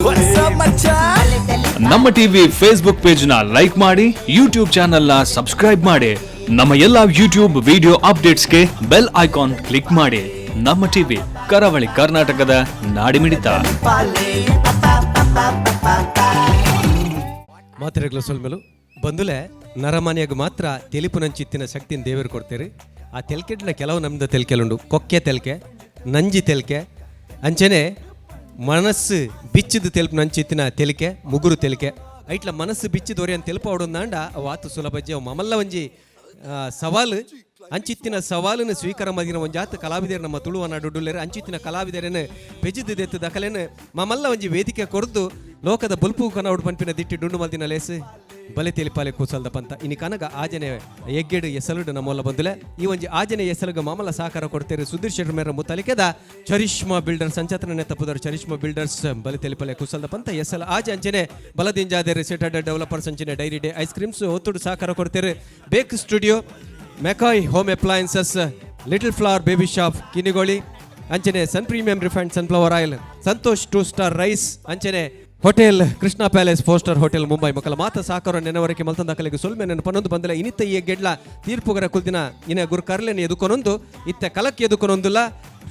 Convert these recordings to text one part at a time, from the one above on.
What's up, ಮಚ್ಚಾ? ನಮ್ಮ TV Facebook page ನ ಲೈಕ್ ಮಾಡಿ, ಯೂಟ್ಯೂಬ್ ಚಾನೆಲ್ ನ ಸಬ್ಸ್ಕ್ರೈಬ್ ಮಾಡಿ. ನಮ್ಮ ಎಲ್ಲಾ ಯೂಟ್ಯೂಬ್ ವಿಡಿಯೋ ಅಪ್ಡೇಟ್ಸ್ಗೆ ಬೆಲ್ ಐಕಾನ್ ಕ್ಲಿಕ್ ಮಾಡಿ. ನಮ್ಮ ಟಿವಿ, ಕರಾವಳಿ ಕರ್ನಾಟಕದ ನಾಡಿಮಿಡಿತ. ಮಾತಿರಗ್ಲ ಸೊಲ್ಮೆಲು ಬಂದುಲೆ. ನರಮಾನಿಯಾಗ ಮಾತ್ರ ತೆಲಿಪುನಂಚಿತ್ತಿನ ಶಕ್ತಿನ ದೇವರು ಕೊಡ್ತೀರಿ. ಆ ತೆಲ್ಕೆಡ್ಲ ಕೆಲವು ನಮ್ದ ತೆಲ್ಕೆಲುಂಡು. ಕೊಕ್ಕೆ ತೆಲ್ಕೆ, ನಂಜಿ ತೆಲ್ಕೆ, ಅಂಚನೆ ಮನಸ್ಸು ಬಿಚ್ಚಿದ ತೆಲ್ಪು ನಂಚಿತ್ತಿನ ತೆಲಿಕೆ, ಮುಗುರು ತೆಲಿಕೆ. ಐಟ್ಲ ಮನಸ್ಸು ಬಿಚ್ಚಿದ ಒರೆಯನ್ ತೆಲುಪು ಅವಡೊಂದಾಂಡ ಅವು ಆತು ಸುಲಭಜ್ಜೆ. ಅವು ಮಮಲ್ಲ ಒಂಜಿ ಸವಾಲು. ಅಂಚಿತ್ತಿನ ಸವಾಲನ್ನು ಸ್ವೀಕಾರ ಮದಿನ ಒಂಜಾತ್ ಕಲಾವಿದರು ನಮ್ಮ ತುಳುವ ನಾಡುಡ್ಡುಲ್ಲೇರು. ಅಂಚಿತ್ತಿನ ಕಲಾವಿದರನ್ನು ಪೆಜಿದ್ದು ದೆತ್ತು ದಕಲೆನು ಮಮಲ್ಲ ಒಂಜಿ ವೇದಿಕೆ ಕೊರ್ದು ಲೋಕದ ಬೊಲ್ಪು ಕನೌಡ್ ಪನ್ಪಿನ ದಿಟ್ಟಿ ಡುಂಡು ಮಲ್ದಿನ ಲೇಸ್ ಬಲೆ ತೆಲಿಪಾಲೆ ಕೂಸಲ್ದ ಪಂತ. ಇನಿ ಕನಗ ಆಜನೆ ಎಗ್ಗೆಡು ಎಸಲುಡು ನಮ್ಮಲ್ಲ ಬಂದುಲೆ. ಈ ಒಂಜಿ ಆಜನೆ ಎಸಲುಗ ಮಾಮಲ್ಲ ಸಹಕಾರ ಕೊಡ್ತೇವೆ ಸುಧೀರ್ ಶೆಟ್ಟರ್ ಮೇರ ಮುತ್ತಲಿಕೆದ ಚರಿಷ್ಮಾ ಬಿಲ್ಡರ್ಸ್. ಅಂಚತ್ರನೆ ತಪ್ಪುದರು ಚರಿಷ್ಮಾ ಬಿಲ್ಡರ್ಸ್. ಬಲೆ ತೆಲಿಪಾಲೆ ಕುಸಲ್ದ ಪಂತ ಎಸಲ್ ಆಜೆ. ಅಂಚನೆ ಬಲದಿಂಜಾದೇರು ಸೆಟರ್ಡೆ ಡೆವಲಪರ್ಸ್, ಅಂಚನೆ ಡೈರಿ ಡೇ ಐಸ್ ಕ್ರೀಮ್ಸ್ ಒತ್ತುಡು ಸಹಕಾರ ಕೊಡ್ತೇವೆ. Bake studio, McCoy home appliances, little flower baby shop Kinnigoli, ಅಂಚನೆ Sun premium refined sunflower oil, Santosh two star rice, ಅಂಚನೆ hotel Krishna palace, four star hotel Mumbai ಮಕ್ಕಳ ಮಾತ ಸಾಕರ ನೆನವರಿಕೆ ಮಲ್ತಂದ ಕಲೆಗೆ ಸೊಲ್ಮೆ ನೆನಪನೊಂದು ಬಂದಲ. ಇನಿತ್ತ ಈ ಗೆಡ್ಲ ತೀರ್ಪುಗರ ಕುಲ್ದಿನ ಇನ ಗುರು ಕರ್ಲೆನ ಎದುಕೊನೊಂದು ಇತ್ತ ಕಲಕ್ ಎದುಕೊನೊಂದುಲ್ಲ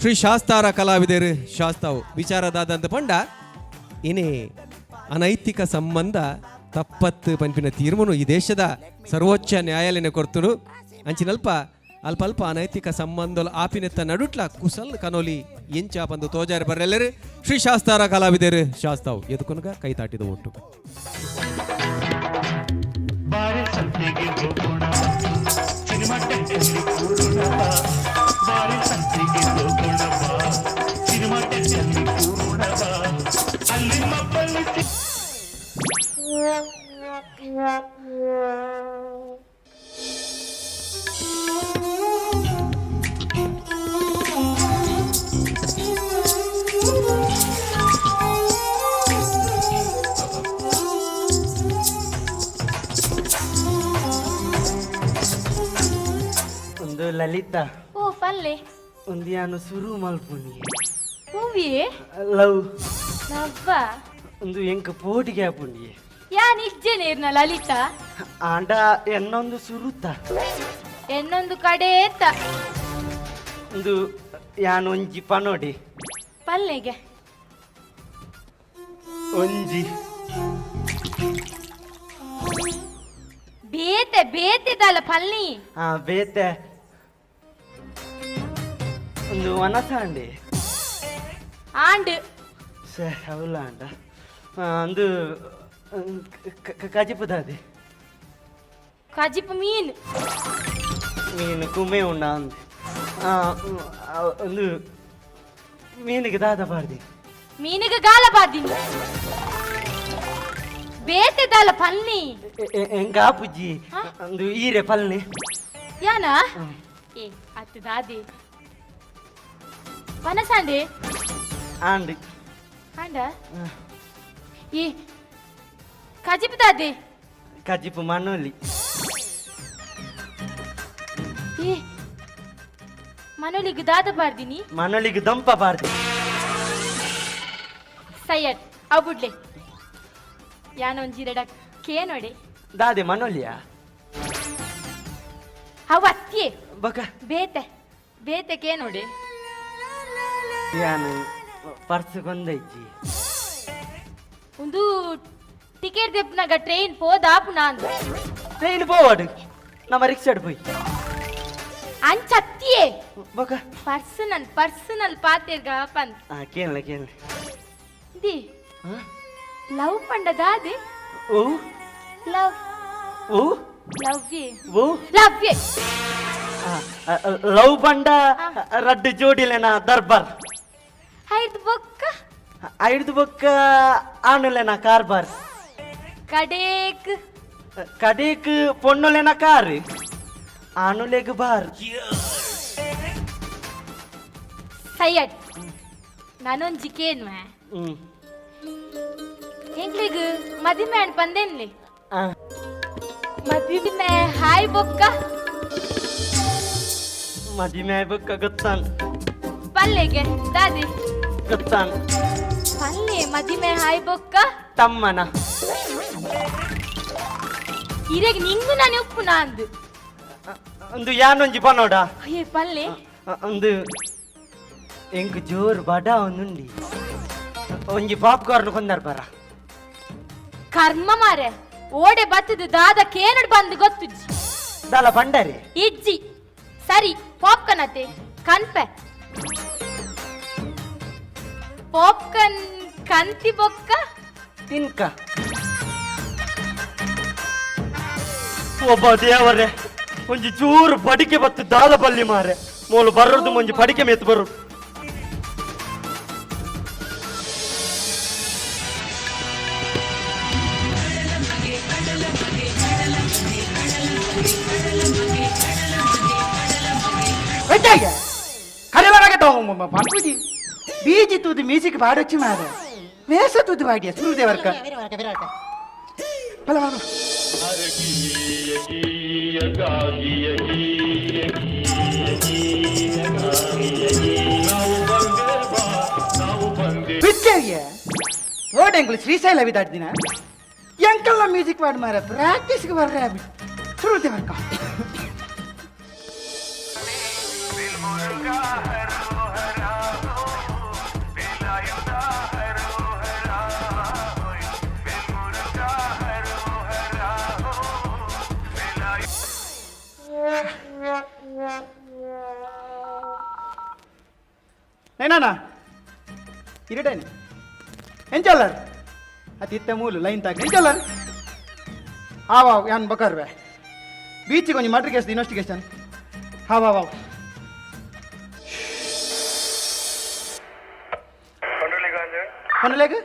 ಶ್ರೀ ಶಾಸ್ತಾರ ಕಲಾವಿದರು ಶಾಸ್ತಾವು ವಿಚಾರದಾದಂತ ಪಂಡ. ಇನಿ ಅನೈತಿಕ ಸಂಬಂಧ ತಪ್ಪತ್ತು ಪನ್ಪಿನ ತೀರ್ಮನು ಈ ದೇಶದ ಸರ್ವೋಚ್ಚ ನ್ಯಾಯಾಲಯನ ಕೊರ್ತುನು. ಅಂಚಿನಲ್ಪ ಅಲ್ಪ ಅಲ್ಪ ಅನೈತಿಕ ಸಂಬಂಧಲು ಆಪಿನೆತ್ತ ನಡುಟ್ಲ ಕುಸಲ್ ಕನೋಲಿ ಎಂಚ ಬಂದು ತೋಜಾರಿ ಬರಲೆಲ್ಲರು ಶ್ರೀ ಶಾಸ್ತಾರ ಕಲಾವಿದರು ಶಾಸ್ತಾವು ಎದುಕೊನಗ ಕೈ ತಾಟಿದ ಒಟ್ಟು. ಬಾರೆ ಸಂತೆಗೆ ಹೋಗೋಣ, ಸಿನಿಮಾ ಟೆಂಟಲ್ಲಿ ಕೂರೋಣ ಬಾ. ಬಾರೆ ಸಂತೆಗೆ ಹೋಗೋಣ ಬಾ, ಸಿನಿಮಾ ಟೆಂಟಲ್ಲಿ ಕೂರೋಣ ಬಾ. ಅಲ್ಲಿ ಮಬ್ಬಲ್ಲಿ ಒಂದು ಲಲಿತಾ. ಓ, ಪಲ್ಲೆ. ಒಂದು ಯಾನು ಸುರು ಮಲ್ಪುನಿ. ಹೂವಿಯೇ? ಲವ್. ನವ್ವ. ಒಂದು ಎಂಕ್ ಪೋಟಿಗೆ ಆಪುಂಡಿ. ಯಾನ್ ಇಜ್ಜೆ ನೇರ್ನ ಲಲಿತಾ. ಆಂಡ ಎನ್ನೊಂದು ಸುರುತ. ಎನ್ನೊಂದು ಕಡೇತ. ಒಂದು ಯಾನ್ ಒಂಜಿ ಪನೋಡಿ. ಪಲ್ಲೆಗೆ. ಒಂಜಿ. ಬೇತೆ ಬೇತೆದಲ್ಲ ಪಲ್ನಿ. ಆ, ಬೇತೆ. ಒಂದು ವನಸಾಂಡಿ. ಆಂಡ್. ಸೇ, ಅವಲ್ಲ ಅಂಡ. ಒಂದು ಕಜಿಪುದಾದೆ? ಕಜಿಪು ಮೀನ್. ಮೀನು ಕುಮೆ ಉಂಡ ಅಂದ್. ಒಂದು ಮೀನಿಗೆ ದಾದ ಬಾರ್ದಿ? ಮೀನಿಗೆ ಗಾಲ ಬಾದಿನಿ. ಬೇತೆದಲ್ಲ ಪಲ್ನಿ. ಎಂಕ ಆಪುಜ್ಜಿ. ಒಂದು ಈರೆ ಪಲ್ನಿ. ಯಾನ? ಏ, ಅತ್ತು ದಾದಿ ಪನಸಾಂಡೆ? ಆಂಡ್. ಆಂಡ. ಏ, ಕಜಿಪು ದಾದೆ? ಕಜಿಪು ಮನೋಲಿ. ಏ, ಮನೋಲಿಗೆ ದಾದ ಬಾರ್ದಿನಿ? ಮನೋಲಿಗೆ ದೊಂಪ ಬಾರ್ದಿ. ಸೈಯಡ್ ಅವು ಬುಡ್ಲೆ. ಯಾನೊಂಜಿರಡ ಕೇನೋಡೆ. ದಾದೆ, ಮನೋಲಿಯಾ? ಅವು ಅತ್ತಿಯೇ. ಬಕ? ಬೇತೆ ಬೇತೆ ಕೇನೋಡೆ. ಯಾನು ಪರ್ಸ್ ಕೊಂದೈಜಿ. ಒಂದು ಟಿಕೆಟ್ ದೆಪ್ಪನಾಗ ಟ್ರೈನ್ ಪೋದಾಪು ನಾನು. ಟ್ರೈನ್ ಪೋವಾಡು, ನಮ್ಮ ರಿಕ್ಷಾಡ್ ಪೋಯಿ. ಅಂಚತ್ತಿಯೇ. ಬಕ? ಪರ್ಸನಲ್ ಪರ್ಸನಲ್ ಪಾತೆರ್ಗ ಪಂದ್. ಆ, ಕೇಳಲೆ ಕೇಳಲೆ. The love ಪಂಡ ದಾದೆ? ಓ. ಲವ್. ಓ. ಲವ್ ಯೇ. ಓ. ಲವ್ ಯೇ. ಲವ್ ಬಂಡ ರಡ್ಡು ಜೋಡಿಲೆನ ದರ್ಬಾರ್. ಹೈದು ಬೊಕ್ಕ? ಐದು ಬೊಕ್ಕ ಆನುಲೆನ ಕಾರ್ಬಾರ್. ಕಡೇಕ್? ಕಡೇಕ್ ಪೊಣ್ಣುಲೆನ ಕಾರ್, ಆನುಲೆಗ್ ಬಾರ್. ಸೈಯಡ್, ನಾನೊಂಜಿ ಕೇನ್ವ. ಹ್ಮ್. ಎಂಕ್ಲೆಗ್ ಮದಿಮೆ ಅಣ್ ಪಂದೇನ್ಲೆ. ಆ. ಮದಿಮೆ ಹಾಯ್ ಬೊಕ್ಕ? ಮದಿಮೆ ಬೊಕ್ಕ ಗೊತ್ತಾನ್. ಪಲ್ಲೆಗೆ ದಾದಿ? ಗೊತ್ತಾನ್. ಪಲ್ಲೆ ಮದಿಮೆ ಹಾಯ್ ಬೊಕ್ಕ ತಮ್ಮನ ಇರೆಗ್ ನಿಂಗು ನಾನು ಉಪ್ಪು ನಾಂದು ಒಂದು ಯಾನೊಂಜಿ ಪನೋಡ ಅಯ್ಯೇ ಪಲ್ಲೆ ಒಂದು ಎಂಕ್ ಜೋರು ಬಡ ಒಂದುಂಡಿ ಒಂಜಿ ಪಾಪ್ಕಾರ್ನ್ ಕೊಂದರ್ ಬರ ಕರ್ಮ ಮಾರೆ ಓಡೆ ಬತ್ತದ ದಾದ ಕೇನಡ್ ಬಂದು ಗೊತ್ತುಜ್ಜಿ ದಾಲ ಬಂಡರೆ ಇಜ್ಜಿ ಸರಿ ಪಾಪ್ಕನ್ ಅತೆ ಕನ್ಪೆ ಪಾಪ್ಕನ್ ಕಂತಿ ಬೊಕ್ಕ ತಿನ್ಕ ಒಬ್ಬ ದೇವರೇ ಒಂಜಿ ಚೂರು ಬಡಿಕೆ ಬತ್ತು ದಾಲ ಬಲ್ಲಿ ಮಾರೆ ಮೋಲು ಬರೋದು ಒಂಜಿ ಬಡಿಕೆ ಮೇತ್ ಬರು ಪಂಪುಜಿ ಬೀಜಿ ತೂದು ಮ್ಯೂಸಿಕ್ ಪಾಡೊಚ್ಚಿ ಮಾರ ವೇಸ ತೂದು ಪಾಡಿಯ ಸುರುದೇವರ್ಕ ಬಲ ಬಲ ಬಿಚ್ಚಯ್ಯ ಓಡೆಂಗುಲು ಶ್ರೀಶೈಲ ವಿದಾಡ್ದಿನ ಎಂಕಲ್ಲ ಮ್ಯೂಸಿಕ್ ಪಾಡ್ ಮಾರ ಪ್ರಾಕ್ಟೀಸ್ಗೆ ಬರ್ರೆ ಸುರುದೇವರ್ಕ నేనా ఇరటని ఏం చల్లారు అది ఇత్తే మూలు లైన్ తాకి ఏం చల్లారు ఆవా యాన్ బకర్వే బీచ్ కొంచెం murder case investigation హా వా కొండలేకు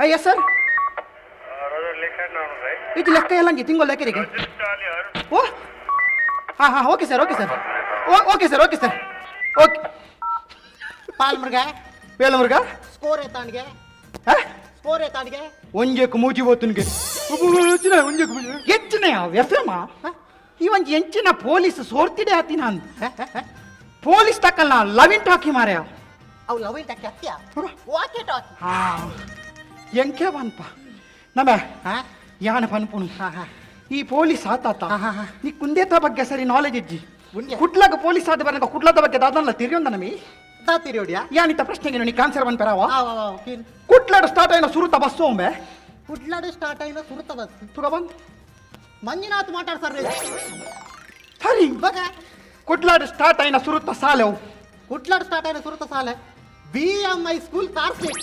ఎస్ సార్ ఇది లెక్క ఎలా తింగో లెక్కరికి ఓ హా okay sir okay sir okay sir okay sir okay Palmurga Velamurga score ಎತ್ತಾಣಿಗೆ score ಎತ್ತಾಣಿಗೆ ಒಂಜೆಕ್ ಮೂಜಿ పోతుನ್ಗೆ ಹೆಚ್ಚಿನ ಎಫ್ಎಮ್ ಈ ಒಂಜಿ ಎಂಚಿನ ಪೊಲೀಸ್ ಸೋರ್ತಿಡೆ ಆತಿನ ಅಂದ ಪೊಲೀಸ್ ತಕ್ಕಲ್ಲ ಲವಿನ್ ಟಾಕಿ ಮಾರ್ಯ ಅವು ಲವ್ ಟಾಕಿ ಅತ್ಯ ವಾಕೆ ಟಾಕಿ ಹಾ ಎಂಕೆ ಪನ್ಪ ನಮ ಯಾನ ಪನ್ಪುನು ಈ ಪೊಲೀಸ್ ಆತಾತ ನೀ ಕುಂದೇತ ಬಗ್ಗೆ ಸರಿ ನಾಲೆಜ್ ಇಜ್ಜಿ ಉಂಡ್ಯ. ಕುಡ್ಲಾಗ ಪೊಲೀಸ್ ಆದ ಬರಕ ಕುಡ್ಲದ ಬಗ್ಗೆ ದಾದಲ್ಲ ತಿರಿಯೊಂದ ನಮಿ ದಾತಿರಿಯೋಡಿಯಾ ಯಾನಿತ ಪ್ರಶ್ನೆಗೆ ನೀ ಕಾನ್ಸರ್ ಪನ್ಪೆರಾವ ಕಿನ್ ಕುಟ್ಲಾಡ ಸ್ಟಾರ್ಟ್ అయిన ಸುರುತ ಬಸ್ಸು ಒಮ್ಮೆ ಕುಡ್ಲಾಡು ಸ್ಟಾರ್ಟ್ అయిన ಸುರುತ ಬಸ್ ತುಗ ಬಂದ್ ಮಂಜುನಾಥ್ ಮಾತಾಡ್ ಸರ್ ಸರಿ ಬಗ ಕುಟ್ಲಾಡ ಸ್ಟಾರ್ಟ್ అయిన ಸುರುತ ಸಾಲೆವು ಕುಡ್ಲಾಡು ಸ್ಟಾರ್ಟ್ అయిన ಸುರುತ ಸಾಲೆ B M I school car seat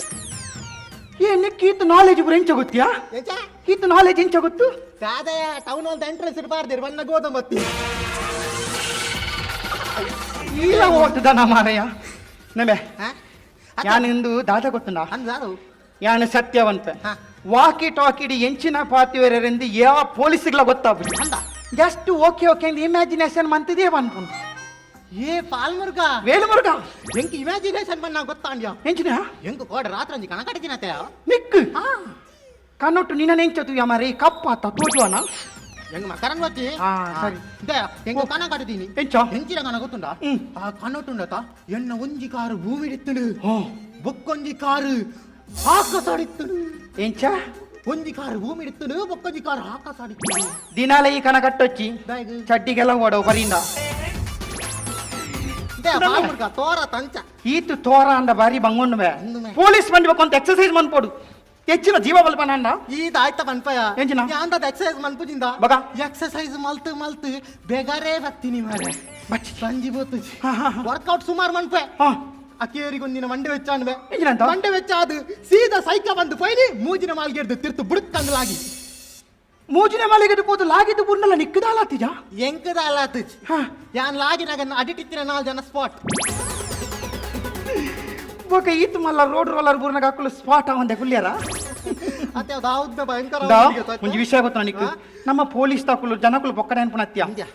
ಏ ನಿಕ್ ಈತ ನಾಲೆಜ್ ಪೂರ ಎಂಚ ಗೊತ್ತಿಯಾ ಎಂಚ ಈತ ನಾಲೆಜ್ ಎಂಚ ಗೊತ್ತು ದಾದಯ ಟೌನ್ ಒಂದು ಎಂಟ್ರೆನ್ಸ್ ಇರಬಾರ್ದಿರ್ ಬಣ್ಣ ಗೋದಂಬತ್ತಿ ಇಲ್ಲ ಹೋಗ್ತದ ಮಾರಯ್ಯ ನಮೆ ಯಾನಿಂದು ದಾದ ಗೊತ್ತುಂಡ ಅಂದಾರು ಯಾನು ಸತ್ಯವಂತ ಹಾ. ವಾಕಿ ಟಾಕಿಡಿ ಎಂಚಿನ ಪಾತಿವರೆಂದು ಯಾವ ಪೊಲೀಸ್ಗಳ ಗೊತ್ತಾಗ್ಬಿಟ್ಟು ಅಂದ just okay okay ಅಂದ್ ಇಮ್ಯಾಜಿನೇಷನ್ ಮಂತಿದೇ ಅನ್ಕೊಂಡು ಏ ಪಾಲ್ಮುರ್ಗ ವೇಲುಮುರುಗ ಎಂಕ್ ಇಮ್ಯಾಜಿನೇಷನ್ ಬಣ್ಣ ಗೊತ್ತಾಂಡ್ಯ ಎಂಚಿನ ಎಂಕ್ ಕೋಡ ರಾತ್ರಿ ಅಂಜಿ ಕಣ ಕಟ್ಟಿದಿನತೆ ನಿಕ್ ಕನ್ನೊಟ್ಟು ನಿನ್ನ ನೆಂಚದು ಯಮರಿ ಕಪ್ಪಾತ ತೋಜುವನ ಎಂಗ್ ಮಕರನ್ వచ్చి ಆ, ಸರಿ. They ಎಂಗ್ ಕಣ ಕಟ್ಟಿದೀನಿ ಎಂಚ? ಎಂಚಿನ ಕಣ ಗೊತ್ತುಂಡ ಹ್ಮ್. ಆ ಕಣ್ಣೊಟ್ಟುಂಡತ ಎನ್ನ ಒಂಜಿ ಕಾರು ಭೂಮಿಡಿತ್ತುಂಡು ಓ. ಬೊಕ್ಕೊಂಜಿ ಕಾರು ಆಕಾಸಾಡಿತ್ತುಂಡು ಎಂಚ ಒಂಜಿ ಕಾರು ಭೂಮಿಡಿತ್ತುಂಡು ಬೊಕ್ಕೊಂಜಿ ಕಾರು ಆಕಾಸಾಡಿತ್ತುಂಡು ದಿನಾಲ ಈ ಕಣ ಕಟ್ಟೊಚ್ಚಿ ದಾಯ್ಗ್. ಚಡ್ಡಿಗೆಲ್ಲ ಓಡವು ಬರಿಂದ they Palmurga ತೋರ ತಂಚ ಈತು ತೋರ ಅಂದ ಬಾರಿ ಬಂಗುಂಡುವೆ ಅಂದುಮೆ. ಪೊಲೀಸ್ ಬಂದಿ ಬೇಕಂತ ಎಕ್ಸರ್ಸೈಸ್ ಮನ್ಪೋಡು ಹೆಚ್ಚಿನ ಜೀವ ಬಲ್ಪನ ಅಂಡ ಈದ ಆಯ್ತ ಪನ್ಪಯ ಎಂಚಿನ? ಯಾಂದದ ಎಕ್ಸರ್ಸೈಸ್ ಮನ್ಪುಜಿಂದ ಬಗ. ಎಕ್ಸರ್ಸೈಸ್ ಮಲ್ತು ಮಲ್ತು ಬೇಗಾರೇ ಬತ್ತೀನಿ ಮಾರೆ ಬಚ್ಚಿ. ಸಂಜಿ ಬೋತುಜಿ ಹಾ, ಹಾ, ಹಾ. ವರ್ಕೌಟ್ ಸುಮಾರು ಮನ್ಪೆ ಹಾ ಅಕೇರಿಗೊಂದಿನ ಮಂಡೆ ವೆಚ್ಚಾನ್ವೆ ಎಂಚಿನಂತ? ಮಂಡೆ ವೆಚ್ಚ ಅದು ಸೀದಾ ಸೈಕ ಬಂದು ಪೈಲಿ ಮೂಜಿನ ಮಾಲ್ಗೆಡ್ದು ತಿರ್ತು ಬುಡುಕ್ಕಂದಲಾಗಿ ಮೂಜಿನ ಮಲೆಗೆ ಪೋದು ಲಾಗಿದ್ದು ಬುರ್ನಲ್ಲ ನಿಕ್ಕದಾಲಾತಿಜ ಎಂಕದ ಅಲಾತುಜ್ ಹಾ. ಯಾನ್ ಲಾಗಿನಾಗ ಅಡಿಟಿತ್ತಿನ ನಾಲ್ ಜನ ಸ್ಪಾಟ್ ಬೊಕ ಈತು ಮಲ್ಲ ರೋಡ್ ರೋಲರ್ ಬುರ್ನಗ ಹಾಕಲು ಸ್ಪಾಟ್ ಅವಂದೆ ಕುಲ್ಯರ ಅತ್ತೆ ದಾವುದ್ನ ಭಯಂಕರ ದಾ ಅವನಿಗೆ ಗೊತ್ತಾಯ್ತಾ? ಒಂಜಿ ವಿಷಯ ಗೊತ್ತಾ ನಿಕ್ಕು ಹಾ? ನಮ್ಮ ಪೊಲೀಸ್ ತಾಕುಲು ಜನಕುಲು ಪೊಕ್ಕಡೆ ಅನ್ಪುಣತ್ಯ ಅಂದ್ಯ.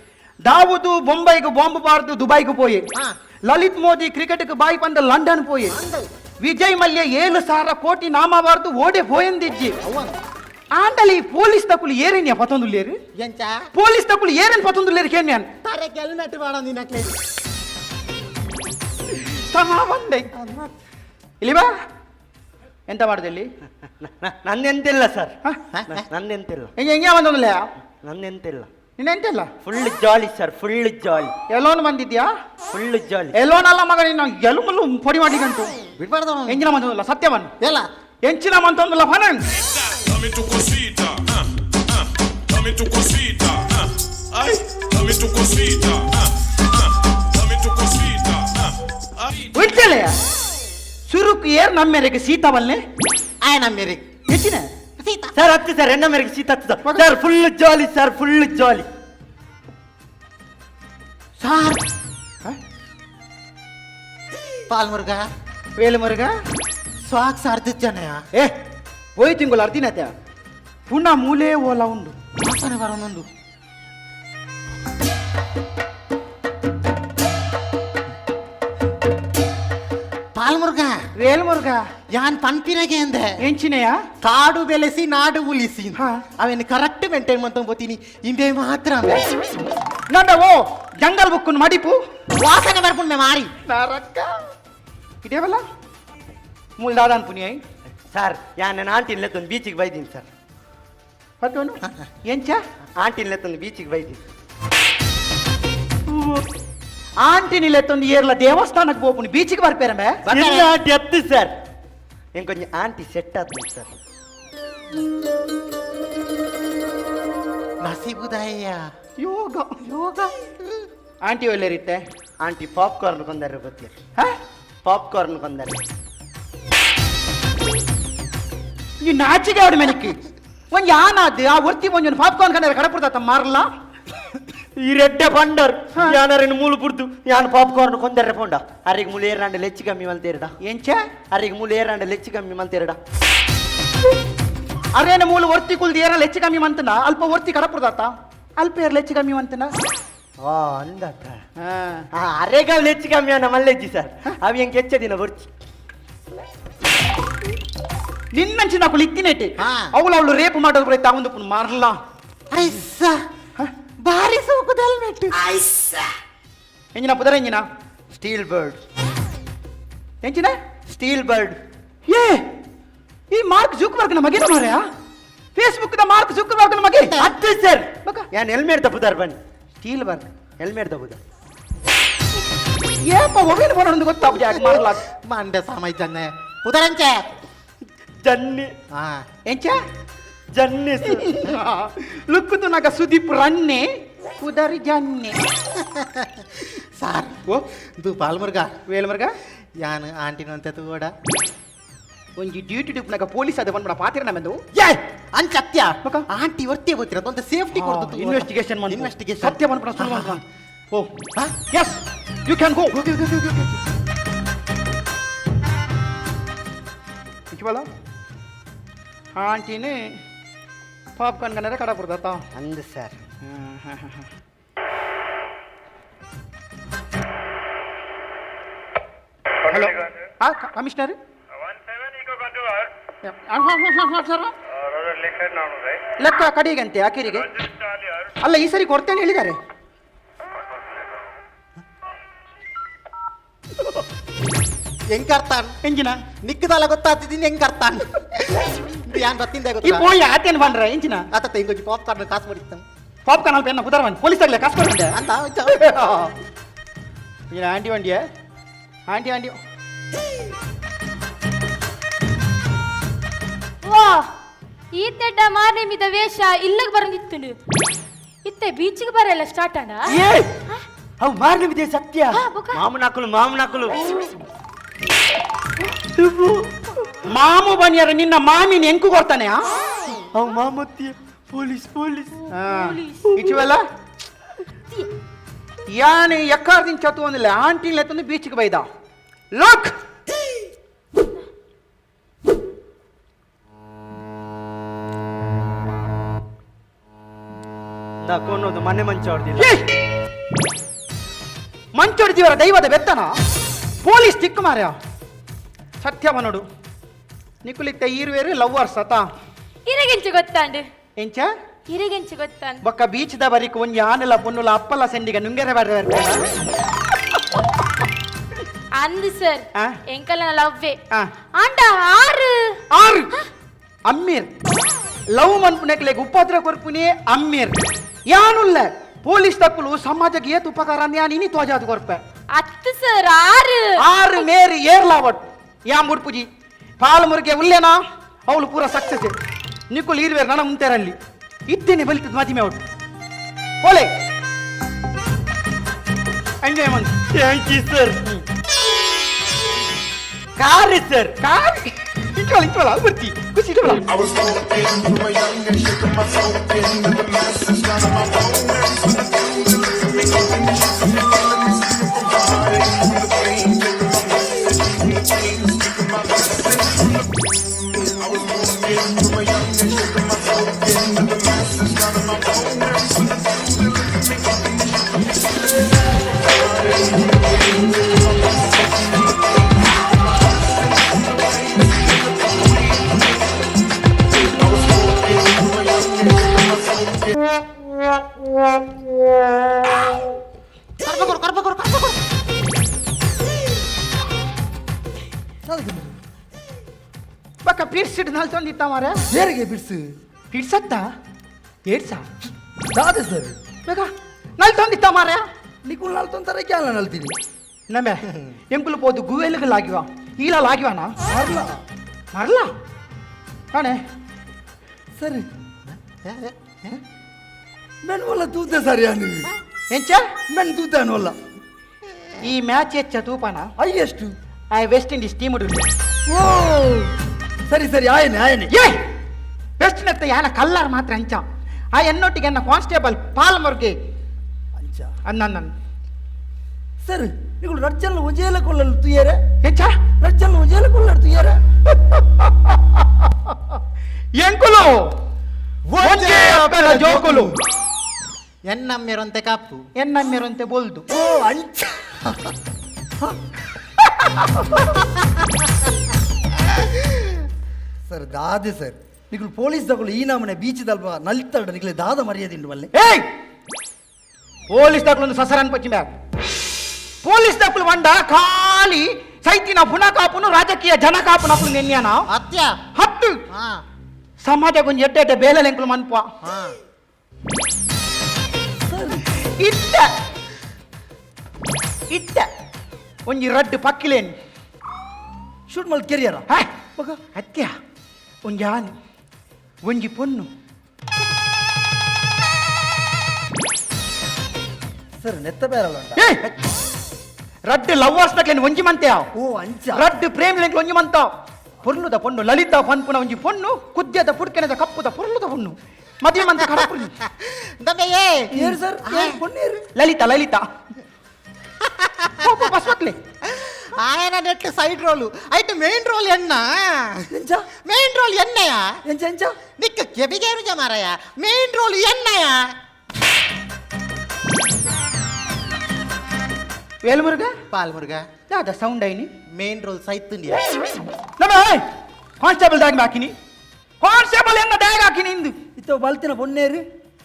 ದಾವುದು ಬೊಂಬೈಗೆ ಬಾಂಬ್ ಬಾರ್ದು ದುಬೈಗೆ ಪೋಯೆ ಹಾ. ಲಲಿತ್ ಮೋದಿ ಕ್ರಿಕೆಟ್ ಬಾಯಿ ಪಂದ ಲಂಡನ್ ಪೋಯೆ ಅಂದ್. ವಿಜಯ್ ಮಲ್ಯ 7,000 ಕೋಟಿ ನಾಮ ಬಾರ್ದು ಓಡೆ ಪೋಯಂದಿಜ್ಜಿ ಅವ್ವನ್. ಆಂಡಲಿ ಪೊಲೀಸ್ ತಕುಲು ಏರೇನ್ಯ ಪತೊಂದುಲ್ಲೇರು ಎಂಚ ಪೊಲೀಸ್ ತಕುಲು ಏರೇನ್ ಪತೊಂದುಲ್ಲೇರು ಕೇನ್ಯಾನ್ ತರಕ್ಕೆ ಹೆಲ್ಮೆಟ್ ಬೇಡ ನಿನಕ್ಲೆ ತಮಾ ಬಂದೆ ಇಲ್ಲಿ ಬಾ. ಎಂತ ಮಾಡುದು ಇಲ್ಲಿ? ನಂದೆಂತಿಲ್ಲ ಸರ್. ಹ? ನಂದೆಂತಿಲ್ಲ. ಹೆಂಗೆ ಹೆಂಗೆ ಬಂದೊಂದಿಲ್ಲ? ನಂದೆಂತಿಲ್ಲ. ನಿನ್ನ ಎಂತಿಲ್ಲ? Full jolly sir, full jolly. Alone ಬಂದಿದ್ಯಾ? Full jolly. Alone ಅಲ್ಲ ಮಗ, ನೀನು ಎಲುಮಲ್ಲು ಪೊಡಿ ಮಾಡ್ಲಿಕ್ಕಂಟು. ಬಿಡ್ಬಾರ್ದು. ಎಂಜಿನ ಮಂತೊಂದಿಲ್ಲ ಸತ್ಯವನ್. ಎಲ್ಲ ಎಂಚಿನ ಮಂತೊಂದಿಲ್ಲ ಫನನ್. Dame tu cosita, ah, ah, dame tu cosita, ah, ay, dame tu cosita, ah, ah, dame tu cosita, ah, ay. ಬಿಡ್ತಲೆ ಸುರುಕು air ನಮ್ಮೆರೆಗೆ ಸೀತಾವಲ್ನೆ. ಆಯ್ ನಮ್ಮೆರೆ ಹೆಚ್ಚಿನ ಸೀತಾ. ಸರ್ ಹತ್ತು ಸರ್, ಎಣ್ಣ ಮೇರೆಗೆ ಶೀತ ಹತ್ತು sir. Sir full jolly sir, full jolly. Sir Paal Muruga. Vel Muruga. Socks ಅರ್ಧ ಜನಯ. ಏ ಪೋಯ್ ತಿಂಗಳು ಅರ್ದಿನತೆ ಪುನಃ ಮೂಲೆ ಓಲ ಉಂಡು. ವಾಸನೆ ಬರೋನೊಂದು. ಪಾಲ್ಮುರುಗ. ವೇಲ್ಮುರುಗ. ಯಾನ್ ಪನ್ಪಿನಗೆ ಅಂದೆ. ಎಂಚಿನೆಯ? ಕಾಡು ಬೆಳೆಸಿ ನಾಡು ಉಳಿಸಿ. ಹಾ. ಅವೇನು ಕರೆಕ್ಟ್ ಮೇಂಟೈನ್ ಮಾಡ್ಕೊಂಡ್ ಹೋಗ್ತೀನಿ ಇಂದೇ ಮಾತ್ರ. ನನ್ನ ಓ ಜಂಗಲ್ ಬುಕ್ ಮಡಿಪು. ವಾಸನೆ ಬರ್ಪುಂಡೆ ಮಾರಿ. ನರಕ ಇದೇವಲ್ಲ ಮೂಲ ದಾದಾನ್ ಪುನಿಯೈ. ಸರ್ ಯಾ ನನ್ನ ಆಂಟಿನ ಲೆತ್ತೊಂದು ಬೀಚಿಗೆ ಬೈದೀನಿ ಸರ್. ಪತ್ತೋನು ಎಂಚ? ಆಂಟಿನ ಲೆತ್ತೊಂದು ಬೀಚಿಗೆ ಬೈದೀನಿ. ಆಂಟಿ ನಿಲೆತ್ತೊಂದು ಏರ್ಲ ದೇವಸ್ಥಾನಕ್ಕೆ ಹೋಗ್ಪುನಿ ಬೀಚಿಗೆ ಬರ್ಪೇರಮೆ. ಇಲ್ಲ ಆಂಟಿ ಹತ್ತು ಸರ್, ಇಂಕೊಂಚ ಆಂಟಿ ಸೆಟ್ ಆಗ್ತದೆ ಸರ್. ನಸೀಬುದಯ್ಯ. ಯೋಗ. ಯೋಗ. ಆಂಟಿ ಒಳ್ಳೆರಿತ್ತೆ. ಆಂಟಿ ಪಾಪ್ಕಾರ್ನ್ ಕೊಂದರೆ ಗೊತ್ತಿರ. ಹಾ? ಪಾಪ್ಕಾರ್ನ್ ಕೊಂದರೆ. ಈ ನಾಚಿಗೆ ಅವಡ ಮೆನಿಕ್ ಒಂಜಿ ಆನಾದ್ ಆ ಒರ್ತಿ ಒಂಜೊಂದು ಪಾಪ್ಕಾರ್ನ್ ಕಣ್ಣರ ಕಡಪುರ್ತಾತ ಮಾರಲ್ಲ. ಈ ರೆಡ್ಡೆ ಪಂಡರ್ ಯಾನರಿನ ಮೂಲು ಪುಡ್ದು ಯಾನ್ ಪಾಪ್ಕಾರ್ನ್ ಕೊಂದರೆ ಪೋಂಡ ಅರಿಗೆ ಮೂಲು ಏರಾಂಡ ಲೆಚ್ಚಿ ಕಮ್ಮಿ ಮಲ್ತೇರಡ. ಎಂಚ? ಅರಿಗೆ ಮೂಲು ಏರಾಂಡ ಲೆಚ್ಚಿ ಕಮ್ಮಿ ಮಲ್ತೇರಡ. ಅರೇನ ಮೂಲು ಒರ್ತಿ ಕುಲ್ದು ಏರಲ್ಲ ಹೆಚ್ಚು ಕಮ್ಮಿ ಮಂತನ ಅಲ್ಪ ಒರ್ತಿ ಕಡಪುರ್ತಾತ ಅಲ್ಪ ಏರ್ಲ ಹೆಚ್ಚು ಕಮ್ಮಿ ಮಂತನ. ಆ ಅಂದಾತ ಅರೆಗ ಲೆಚ್ಚಿ ಕಮ್ಮಿ ಅನ್ನ ಮಲ್ಲೆಜ್ಜಿ ಸರ್, ಅవి ಹೆಂಗೆ ಹೆಚ್ಚ ದಿನ ಬರ್ಚಿ. ನಿನ್ನಂಚಿನ ಅಕುಲು ಇತ್ತಿನೇಟಿ. ಹಾ. ಅವಳು ಅವಳು ರೇಪ್ ಮಾಡೋದು ಬರೀ ತಾವಂದು ಪುನ್ ಮಾರಲ್ಲ. ಐಸ್ಸ ಬಾರಿ ಸೋಕುದ ಹೆಲ್ಮೆಟ್. ಎಂಜಿನ ಪುದರ ಎಂಜಿನ? Steel bird. ಎಂಚಿನ? Steel bird. ಏ ಈ ಮಾರ್ಕ್ ಜುಕ್ಬರ್ಗ್ನ ಮಗೇನ ಮಾರ್ಯ, Facebook the mark ಜುಕ್ಬರ್ಗ್ನ ಮಗೆ. ಹತ್ತು ಸರ್. ಬಕ. ಯಾನ್ ಹೆಲ್ಮೆಟ್ ತಪ್ಪುದಾರ್ ಬನ್ನಿ. Steel Berg helmet ತಪ್ಪುದಾರ್. ಏಪ ಒವೇನು ಬರೋಣ ಗೊತ್ತಾಗ ಮಾರಲ್ಲ. ಮಂಡೆ ಸಾಮೈ ಜನ್ನೆ ಪುದರಂಚೆ. ಜನ್ನಿ. ಹಾ. ಎಂಚ? ಜನ್ನಿ ಸರ್. ಲುಕ್ಕುದು ನಾಗ ಸುದೀಪ್ ರನ್ನೆ ಕುದರಿ ಜನ್ನೆ. ಸಾರ್. ಓ. ಇದು ಪಾಲ್ಮುರ್ಗ. ವೇಲ್ಮರ್ಗ. ಯಾನ್ ಆಂಟಿನ ಅಂತ ತಗೋಡ. ಒಂಜಿ ಡ್ಯೂಟಿ ಡ್ಯೂಪ್ನಾಗ ಪೊಲೀಸ್ ಅದ ಬಂದ್ಬಿಡ ಪಾತಿರ ನಮ್ಮೆಂದು. ಏ ಅಂಚತ್ಯ. ಬಕ. ಆಂಟಿ ಒರ್ತಿ ಗೊತ್ತಿರ ಒಂದು ಸೇಫ್ಟಿ ಕೊಡ್ತು. ಇನ್ವೆಸ್ಟಿಗೇಷನ್. ಇನ್ವೆಸ್ಟಿಗೇಷನ್. ಸತ್ಯ ಬಂದ್ಬಿಡ ಸುಳ್ಳು ಬಂದ್ಬಿಡ. ಓ ಹಾ? Yes you can go. ಇಕ್ಕಿವಲ್ಲ ಆಂಟಿನೇ popcorn Kannada ಕಡಪುರ್ದತ್ತ. ಅಂದು ಸರ್. ಹಲೋ ಹಾಂ ಕಮಿಷನರ್ ಸರ್ ಲೆಕ್ಕ ಕಡೆಗಂತೆ ಅಕೀರಿಗೆ ಅಲ್ಲ ಈ ಸರಿ ಕೊಡ್ತೇನೆ ಹೇಳಿದ್ದಾರೆ. ಹೆಂಗ್ ಅರ್ತಾನ್? ಎಂಜಿನ? ನಿಕ್ಕದಲ್ಲ ಗೊತ್ತಾಗ್ತಿದ್ದೀನಿ ಹೆಂಗ್ ಅರ್ತಾನ್ ಇದು ಯಾನ್ ಬತ್ತಿಂದ ಈ ಗೊತ್ತಾ? ಪೋಯಿ ಆತೇನು ಬಂದ್ರ ಎಂಜಿನ? ಆತ ಇಂಗೊಂಜಿ ಪಾಪ್ಕಾರ್ನ್ ಕಾಸು ಬಡಿತಾನೆ. ಪಾಪ್ಕಾರ್ನ್ ಅಲ್ಪ ಎನ್ನ ಪುದರ್ ಪೊಲೀಸ್ ಆಗಲೇ ಕಾಸು ಕೊಡ್ತಂಡೆ. ಅಂತ ಈಗಿನ ಆಂಟಿ ವಂಡಿಯ ಆಂಟಿ ಆಂಟಿ. ವಾ ಈ ತೆಡ್ಡ ಮಾರ್ನೆಮಿದ ವೇಷ ಇಲ್ಲಗ್ ಬರಂದಿತ್ತುಂಡು ಇತ್ತೆ ಬೀಚಿಗೆ ಬರಲ್ಲ ಸ್ಟಾರ್ಟ್ ಅಣ್ಣ. ಏ ಅವು ಮಾರ್ನಿಮಿದೆ ಸತ್ಯ. ಹಾ, ಬುಕ್ಕ. ಮಾಮನಾಕುಲು ಮಾಮನಾಕುಲು. ಮಾಮು ಬನ್ನಿಯರ ನಿನ್ನ ಮಾಮಿನ ಎಂಕು ಕೊಡ್ತಾನೆ. ಅವು ಮಾಮತ್ತಿ ಪೊಲೀಸ್ ಪೊಲೀಸ್. ಇಚುವಲ್ಲ ಯಾನು ಎಕ್ಕಾರ್ದಿನ ಚತು ಒಂದಿಲ್ಲ ಆಂಟಿ ಲೆತ್ತೊಂದು ಬೀಚ್ಗೆ ಬೈದ ಲುಕ್. ನಾ ಕೊನ್ನೋದು ಮನೆ ಮಂಚ ಹೊಡ್ದಿಲ್ಲ. ಮಂಚೊಡ್ದಿವರ ದೈವದ ಬೆತ್ತನ ಪೊಲೀಸ್ ತಿಕ್ಕು ಮಾರ್ಯ ಸತ್ಯವ ನೋಡು ನಿಕುಲಿತ್ತ ಈರುವೇರು ಲವ್ವರ್ಸ್ ಅತ. ಇರಗೆಂಚು ಗೊತ್ತಾಂಡು? ಎಂಚ? ಇರಗೆಂಚು ಗೊತ್ತಾಂಡು? ಬೊಕ್ಕ ಬೀಚ್ದ ಬರಿಕ್ ಒಂಜಿ ಆನೆಲ ಪೊನ್ನುಲ ಅಪ್ಪಲ ಸೆಂಡಿಗ ನುಂಗೆರೆ ಬರ್ರೆ. ಅಂದು ಸರ್. ಆ? ಎಂಕಲ್ನ ಲವ್ವೆ. ಆ. ಆಂಡ ಆರು. ಆರು ಅಮ್ಮೀರ್ ಲವ್ ಮನ್ಪುನೆಕ್ಲೆಗ್ ಉಪದ್ರ ಕೊರ್ಪುನೇ ಅಮ್ಮೀರ್ ಯಾನುಲ್ಲ. ಪೊಲೀಸ್ ತಕ್ಕುಲು ಸಮಾಜಕ್ಕೆ ಏತ್ ಉಪಕಾರ ಅಂದ್ ಯಾನ್ ಇನಿ ತೋಜಾದ್ ಕೊರ್ಪೆ. ಅತ್ತು ಸರ್, ಆರು. ಆರು ಮೇರಿ ಏರ್ಲಾವಟ್ ಯಾ ಮುಡ್ಪುಜಿ ಪಾಲ್ ಮುರುಗೆ ಉಲ್ಲೇನಾ ಅವಳು ಪೂರ ಸಕ್ಸಸ್. ನಿಕ್ಕುಲು ಇರುವೇರು ನನ್ನ ಮುಂತೆರಲ್ಲಿ ಇದ್ದೇನೆ ಬಲಿತದ ಮದಿಮೆ ಅವಳು ಓಲೆ ಎಂಜಾಯ್ ಮಂತ್. Thank you sir. Car sir. Car ಇಂಚೋಳ ಇಂಚೋಳ ಬರ್ತಿ ಖುಷಿ ಇಟ್ಟೋಳ. ಬಕ್ಕ ಪೀರ್ಸ್ ಇಡ್ ನಲ್ತೊಂದಿತ್ತ ಮಾರೆ. ಬೇರೆಗೆ ಬಿಡ್ಸು. ಪೀರ್ಸತ್ತ ಏಡ್ಸ. ದಾದೆ ಸರ್? ಬೇಗ ನಲ್ತೊಂದಿತ್ತ ಮಾರೆ. ನಿಕುಲ್ ನಲ್ತೊಂತಾರೆ ಕ್ಯಾಲ ನಲ್ತೀನಿ. ನಮ್ಮೆ ಎಂಕುಲು ಪೋದು ಗುವೆಲ್ಗೆ ಲಾಗಿವ ಈಲ ಲಾಗಿವನ. ಮರ್ಲ. ಮರಲ ಕಾಣೆ. ಸರಿ, ಮೆನ್ ಒಲ್ಲ ತೂತೆ ಸರ್ ಯಾನು. ಎಂಚ? ಮೆನ್ ತೂತಾನು ಅಲ್ಲ. ಈ ಮ್ಯಾಚ್ ಹೆಚ್ಚ ತೂಪನ? ಅಯ್ಯಷ್ಟು. ಆ ವೆಸ್ಟ್ ಇಂಡೀಸ್ ಟೀಮ್. ಓ ಸರಿ ಸರಿ, ಆಯನೆ ಆಯನೆ. ಏ ವೆಸ್ಟ್ ನೆತ್ತ ಯಾನ ಕಲ್ಲರ್ ಮಾತ್ರ ಅಂಚ ಆ ಎನ್ನೊಟ್ಟಿಗೆ ಎನ್ನ ಕಾನ್ಸ್ಟೇಬಲ್ ಪಾಲ್ ಮುರ್ಗೆ. ಅಂಚ. ಅನ್ನ. ಸರ್, ನಿಕುಲ್ ರಜ್ಜಲ್ ಒಂಜೇಲ ಕೊಲ್ಲಲು ತುಯ್ಯರೆ. ಎಂಚ? ರಜ್ಜಲ್ ಒಂಜೇಲ ಕೊಲ್ಲಲು ತುಯ್ಯರೆ. ಎಂಕುಲು ಒಂಜೇ ಅಪ್ಪೆನ ಜೋಕುಲು. ಎನ್ನಮ್ಮೆರೊಂತೆ ಕಾಪು. ಎನ್ನಮ್ಮೆರಂತೆ ಬೋಲ್ದು. ಓ ಅಂಚ. ಸರ್, ದಾದೆ ಸರ್, ನಿಕುಲ್ ಪೊಲೀಸ್ ದಗಳು ಈ ನಮನೆ ಬೀಚದಲ್ವಾ ನಲ್ತಡ ನಿಕಲೆ ದಾದ ಮರ್ಯಾದೆ ವಲ್ಲೆ. ಏಯ್, ಪೊಲೀಸ್ ದಾಖಲು ಸಸರನ್ ಪಚ್ಚಿ ಮ್ಯಾಗ ಪೊಲೀಸ್ ದಾಖಲು వంಡ ಖಾಲಿ ಸೈತಿನ ಪುನ ಕಾಪುನು ರಾಜಕೀಯ ಜನ ಕಾಪುನ ಅಪ್ಪು ನೆನ್ಯಾನ. ಅತ್ಯ. ಹತ್ತು. ಹಾ. ಸಮಾಜ ಗೊಂಜಿ ಎಡ್ಡೆ ಎಡ್ಡೆ ಬೇಲೆ ಎಂಕುಲು ಮನ್ಪ. ಹಾ. ಇತ್ತ ಇತ್ತ ಒಂಜಿ ರಡ್ಡು ಪಕ್ಕಿಲೇನು ಶೂಟ್ ಮಲ್ ಕೆರಿಯರ. ಹೇ ಅತ್ಯ, ಒಂಜಿ ಆನೆ ಒಂಜಿ ಪೊನ್ನು. ಸರ್, ನೆತ್ತ ಬೇರಲ್ಲ ಉಂಟ. ಏ ರಡ್ಡು ಲವ್ವರ್ಸ್ ನಕ್ಲೇನು ಒಂಜಿ ಮಂತೆ. ಓ ಅಂಚ. ರಡ್ಡು ಪ್ರೇಮ್ ಲೆಂಕ್ಲು ಒಂಜಿ ಮಂತ. ಪೊರ್ಲುದ ಪೊಣ್ಣು ಲಲಿತ ಪನ್ಪುನ ಒಂಜಿ ಪೊಣ್ಣು, ಕುದ್ಯದ ಪುಡ್ಕೆನದ ಕಪ್ಪುದ ಪೊರ್ಲುದ ಪೊಣ್ಣು ಮದುವೆ ಮಂತ ಕಡಪುರ್ಲಿ. ದಬ್ಬೆ ಏ. ಏರು ಸರ್, ಏರು ಪೊಣ್ಣೇರು? ಲಲಿತ ಲಲಿತ ಬಸ್ ಮಕ್ಲೆ. ఆయన నెట్ సైడ్ రోలు అయితే మెయిన్ రోల్ ఎన్న. ಎಂಚ? మెయిన్ రోల్ ఎన్నయా? ಎಂಚ ಎಂಚ? నీకు కెబిగేరు జమారయ్యా, మెయిన్ రోల్ ఎన్నయా? ವೇಲ್ಮುರುಗ. పాల్మురుగా. ಯಾದ ಸೌಂಡ್ ಐನಿ? మెయిన్ రోల్ సైతుండి. ನಮ್ಮ ಕಾನ್ಸ್ಟೇಬಲ್ ದಾಗ್ ಹಾಕಿನಿ, ಕಾನ್ಸ್ಟೇಬಲ್ ಎನ್ನ ಡ್ಯಾಗ್ ಹಾಕಿನಿ ಇಂದು. ಇತ್ತ ಬಲ್ತಿನ ಪೊಣ್ಣೇರು?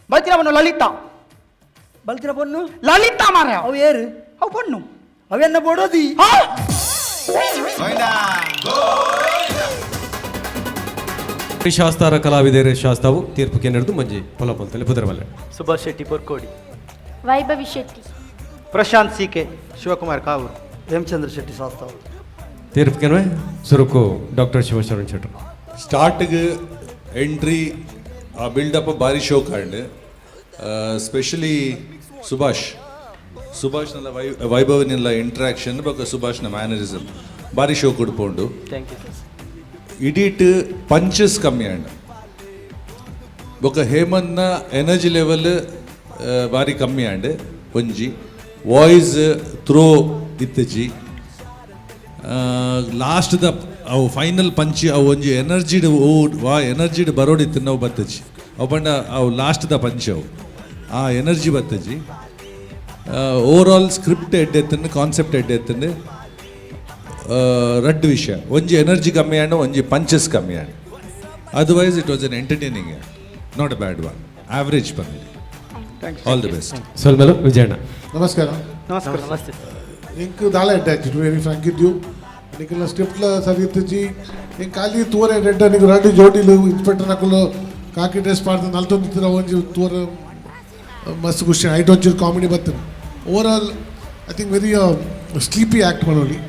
ಬಲ್ತಿನ ಪೊಣ್ಣು ಲಲಿತಾ. ಬಲ್ತಿನ ಪೊಣ್ಣು? ಲಲಿತಾ ಮಾರ. ಅವು ಏರು? ಅವು ಪೊಣ್ಣು. ಅವೆನ್ನ ಬೋಡೋದಿ? ಹಾ. ಶಾಸ್ತಾರ ಕಲಾವಿದರು ಶಾಸ್ತಾವು ತೀರ್ಪು ಕೆನೆಡ್ದು ಮಂಜಿ ಪೊಲಪಂತಲ್ಲಿ ಪುದರವಲ್ಲೆ. Subhash Shetty Porkodi. Vaibhavi Shetty. Prashanth C K. Shivakumar Kavoor. Hemachandra Shetty ಶಾಸ್ತಾವು. ತೀರ್ಪು ಕೆನವೆ ಸುರುಕು ಡಾಕ್ಟರ್ ಶಿವಶರಣ್ ಶೆಟ್ಟರು. ಸ್ಟಾರ್ಟ್ಗೆ ಎಂಟ್ರಿ ಆ ಬಿಲ್ಡಪ್ ಭಾರಿ ಶೋಕ್ ಆಂಡ್ ಸ್ಪೆಷಲಿ ಸುಭಾಷ್ ಸುಭಾಷ್ನೆಲ್ಲ ವೈಭವನೆಲ್ಲ ಇಂಟ್ರಾಕ್ಷನ್ ಬೊಕ್ಕ ಸುಭಾಷ್ನ ಮ್ಯಾನರಿಸಮ್ ಭಾರಿ ಶೋ ಕೊಡ್ಪೋಂಡು. Thank you sir. ಇಡೀಟ್ ಪಂಚಸ್ ಕಮ್ಮಿ ಆಂಡ್ ಬೊಕ್ಕ ಹೇಮಂತ್ನ ಎನರ್ಜಿ ಲೆವೆಲ್ ಭಾರಿ ಕಮ್ಮಿ ಆಂಡ್ ಒಂಜಿ ವಾಯ್ಸ್ ಥ್ರೋ ಇತ್ತಜಿ. ಲಾಸ್ಟ್ ದ ಅವು ಫೈನಲ್ ಪಂಚ್ ಅವು ಒಂಜಿ ಎನರ್ಜಿಡ್ ಓ ವಾ ಎನರ್ಜಿಡ್ ಬರೋಡಿತ್ತು ನಾವು ಬತ್ತಜಿ. ಅವು ಪಂಡ ಅವು ಲಾಸ್ಟ್ ದ ಪಂಚ್ ಅವು ಆ ಎನರ್ಜಿ ಬತ್ತಜಿ. ಓವರ್ ಆಲ್ ಸ್ಕ್ರಿಪ್ಟ್ ಎಡ್ಡೆ ಎತ್ತಂಡು, ಕಾನ್ಸೆಪ್ಟ್ ಎಡ್ಡೆ ಎತ್ತಂಡು. ರಡ್ಡು ವಿಷಯ, ಒಂಜಿ ಎನರ್ಜಿ ಕಮ್ಮಿ ಆಂಡ್ ಒಂಜಿ ಪಂಚಸ್ ಕಮ್ಮಿ and. Otherwise it was an entertaining, not a bad one, average ಬಂದಿದೆ. All the best. ಸೊಲ್ಮೆಲು ವಿಜಯಣ್ಣ. ನಮಸ್ಕಾರ. ನಮಸ್ಕಾರ. ನಮಸ್ತೆ. ಎಂಕ್ ದಾಲ ಎಡ್ಡೆ ಆಯ್ತು, to very frank with you. ನಿಕ್ಲೆನ ಸ್ಕ್ರಿಪ್ಟ್ಲ ಸರಿ ಇತ್ತಿಜಿ. ಎಂಕ್ ಖಾಲಿ ತೂವರೆ ಎಡ್ಡೆ. ನಿಕ್ ರಡ್ಡ್ ಜೋಡಿಲು ಇನ್ಸ್ಪೆಕ್ಟರ್ ನಕುಲು ಕಾಕಿ ಡ್ರೆಸ್ ಪಾಡ್ದು ನಲ್ತೊಂದಿತ್ತಿನ ಒಂಜಿ ತೂವರೆ ಮಸ್ತ್ ಖುಷಿ. ಐಟ್ ಒಂಚೂರು ಕಾಮಿಡಿ ಬರ್ತದೆ. Overall, I think very sleepy act ಪನೊಲಿ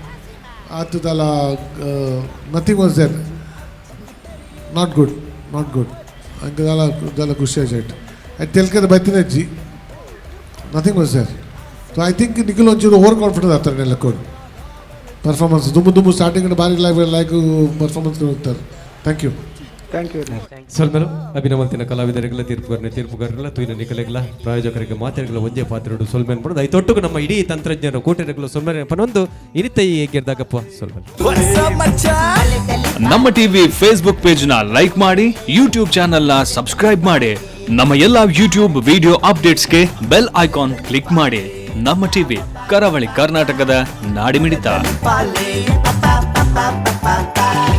ಆತ್ ದಾಲ nothing was there. Not good, not good. ಅಂಕ ದಾಲ ದಾಲ ಖುಷಿ ಆಯ್ತು. ಐಟ್ ತೆಲ್ಕದ ಬತ್ತಿನಜ್ಜಿ, nothing was there. So I think Nikhil ಒಂಚೂರು ಓವರ್ ಕಾನ್ಫಿಡೆನ್ಸ್ ಆಗ್ತಾರೆ ಲೆಕ್ಕೋಡು. ಪರ್ಫಾರ್ಮೆನ್ಸ್ ದುಂಬು ದುಂಬು ಸ್ಟಾರ್ಟಿಂಗ್ ಬಾರಿ ಲೈಕ್ ಲೈಕ್ ಪರ್ಫಾರ್ಮೆನ್ಸ್ ಹೋಗ್ತಾರೆ. Thank you. Thank you. ಸೊಲ್ಮೆಲು. ಅಭಿನಮಲ್ತಿನ ಕಲಾವಿದರಿಗೆಲ್ಲ, ತೀರ್ಪುಗಾರನ ತೀರ್ಪುಗಾರರೆಲ್ಲ, ತೂಯಿನ ನಿಕಲೆಗ್ಲ, ಪ್ರಾಯೋಜಕರಿಗೆ ಮಾತೆರೆಗ್ಲ ಒಂಜೇ ಪಾತ್ರೆಡು ಸೊಲ್ಮೆನ್ ಪಡೋದು. ಐತೊಟ್ಟುಗು ನಮ್ಮ ಇಡೀ ತಂತ್ರಜ್ಞರು ಕೂಟರೆಗ್ಲ ಸೊಲ್ಮೆನ್ ಪನೊಂದು ಇನಿತ ಈ ಗೆರ್ದಾಗಪ್ಪ ಸೊಲ್ಮೆಲು. ನಮ್ಮ ಟಿವಿ ಫೇಸ್ಬುಕ್ ಪೇಜ್ ನ ಲೈಕ್ ಮಾಡಿ, ಯೂಟ್ಯೂಬ್ ಚಾನೆಲ್ ನ ಸಬ್ಸ್ಕ್ರೈಬ್ ಮಾಡಿ, ನಮ್ಮ ಎಲ್ಲಾ ಯೂಟ್ಯೂಬ್ ವಿಡಿಯೋ ಅಪ್ಡೇಟ್ಸ್ಗೆ ಬೆಲ್ ಐಕಾನ್ ಕ್ಲಿಕ್ ಮಾಡಿ. ನಮ್ಮ ಟಿವಿ, ಕರಾವಳಿ ಕರ್ನಾಟಕದ ನಾಡಿಮಿಡಿತ. Pa pa pa pa pa.